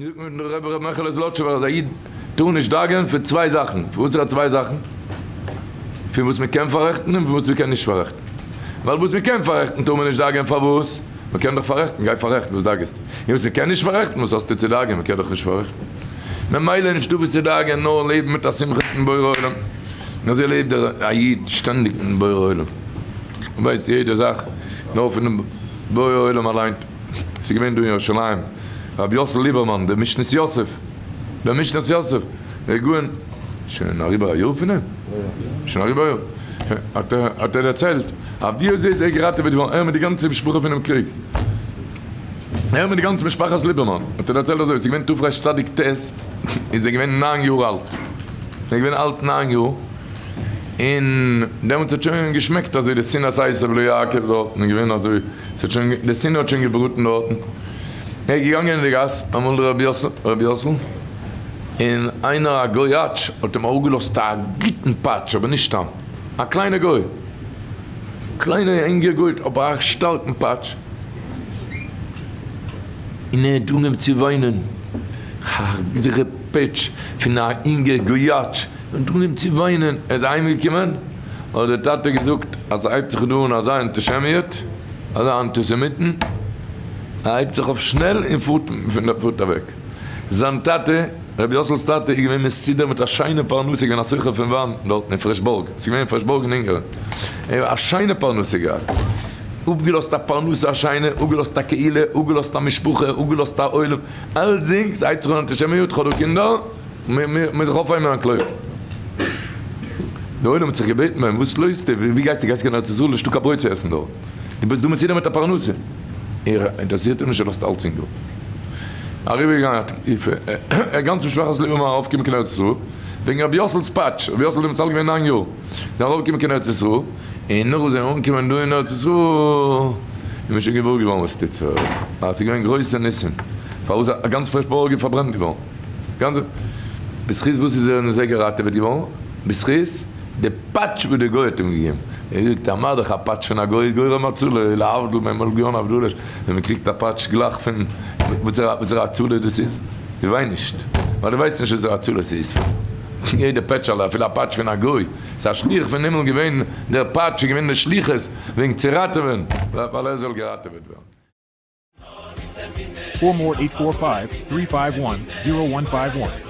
זאגט מיר דער רבי ר' מעכעלע זלאטשובער אז א איד טאר נישט דאגה'ן פון צוויי זאכן, פון וואסערע צוויי זאכן? פון וואס מען קען פאררעכטן און פון וואס מען קען נישט פאררעכטן. ווייל וואס מען קען פאררעכטן טאר מען נישט דאגה'ן פארוואס? מען קען דאך פאררעכטן, גיי פאררעכט, וואס דאגה'סטו? און וואס מען קען נישט פאררעכטן, וואס האסטו צו דאגה'ן, מען קען דאך נישט פאררעכטן. ממילא נישטא וואס צו דאגה'ן, נאר לעבן מיט א שמחה מיט'ן בורא עולם. און אזוי לעבט דער א איד שטענדיג מיט'ן בורא עולם. ווייסט יעדע זאך נאר פונעם בורא עולם אליין. ס'איז געווען דא אין ירושלים רבי יוסל ליבערמאן דער משנת יוסף, דער משנת יוסף, דער גאון, שוין אריבער א יאר פון אים? שוין אריבער א יאר, האט ער האט ער דערציילט אז ווי אזוי איז ער געראטעוועט געווארן ער מיט די גאנצע משפחה פונעם קריג, ער מיט די גאנצע משפחת ליבערמאן, האט ער דערציילט אזוי, ס'איז געווען תרצ"ט איז ער געווען ניין יאר אלט, ער איז געווען אלט ניין יאר, און דעמאלטס האט שוין געשמעקט אזוי די שנאת עשו ליעקב דארטן, איז געווען אזוי, ס'האט שוין, די שנאה האט שוין געבראטן דארטן. ער איז געגאנגען אין די גאס אמאל רבי יוסל, רבי יוסל, און איינער א גויאטש האט אים אראפגעלאזט א גוטן פאטש, אבער נישט סתם, א קליינע גוי, קליינע אינגע גוי, אבער א שטארקן פאטש, און ער האט אנגעהויבן צו וויינען, א זיכער פעטש פון א אינגע גויאטש. און אנגעהויבן צו וויינען, ער איז אהיים געקומען האט דער טאטע געזאגט אז ס'הייבט זיך דא אן אזא אנטישעמיוט, אזא אנטיסעמיטן, ער הייבט זיך אויף שנעל און פארט פון דער פארט אוועק. זיין טאטע, רבי יאסל'ס טאטע, איז געווען מסודר מיט א שיינע פרנסה, געווען א סוחר פון וויין דארטן אין פרעשבורג, ס'איז געווען אין פרעשבורג אין אונגארן, ער האט א שיינע פרנסה געהאט, אפגעלאזט א פרנסה א שיינע, אפגעלאזט א קהילה, אפגעלאזט א משפחה, אפגעלאזט א עולם, אלצדינג, ס'הייבט זיך אן אנטישעמיוט, כ'האב דא קינדער, מ'מוז זיך אויפהייבן און אנטלויפן. די עולם האט זיך געבעטן ביי אים, וואס לויפסטו? ווי גייסטו? גייסט קיין ארץ ישראל? נישטא קיין ברויט צו עסן דארט. דו ביסט דא מסודר מיט א פרנסה. ער אינטערעסירט אים נישט, ער לאזט אלצדינג דא. אריבערגעגאנגען א תקופה, ער גאנץ משפחת ליבערמאן ארויפגעקומען קיין ארץ ישראל, וועגן רבי יאסל'ס פאטש, רבי יאסל איז דעמאלטס אלט געווען ניין יאר, זיי ארויפגעקומען קיין ארץ ישראל, און נאך וואס זיי זענען אנגעקומען דא אין ארץ ישראל, איז מען שוין געוואר געווארן וואס טוט זיך, אז ס'איז געווען גרויסע ניסים, פארוואס א גאנץ פרעשבורג איז פארברענט געווארן. גאנץ בזכות וואס איז ער נזה געראטעוועט געווארן? בזכות די פאטש וואס די גוי האט אים געגעבן. ער זאגט א מה דאך א פאטש פון א גוי איז גורם הצלה, להבדיל ממלגיון הבדלות, ווען מען קריגט א פאטש גלייך פון וואסערע הצלה דאס איז, דו וויין נישט, ווייל דו ווייסט נישט וואסערע הצלה ס'איז פון יעדע פעטשעלע, אפילו א פאטש פון א גוי, ס'איז א שליח פון הימל געווען דער פאטש איז געווען די שליחות וועגן צו ראטעווען, ווייל ער זאל געראטעוועט ווערן. 4 more 845 351 0151.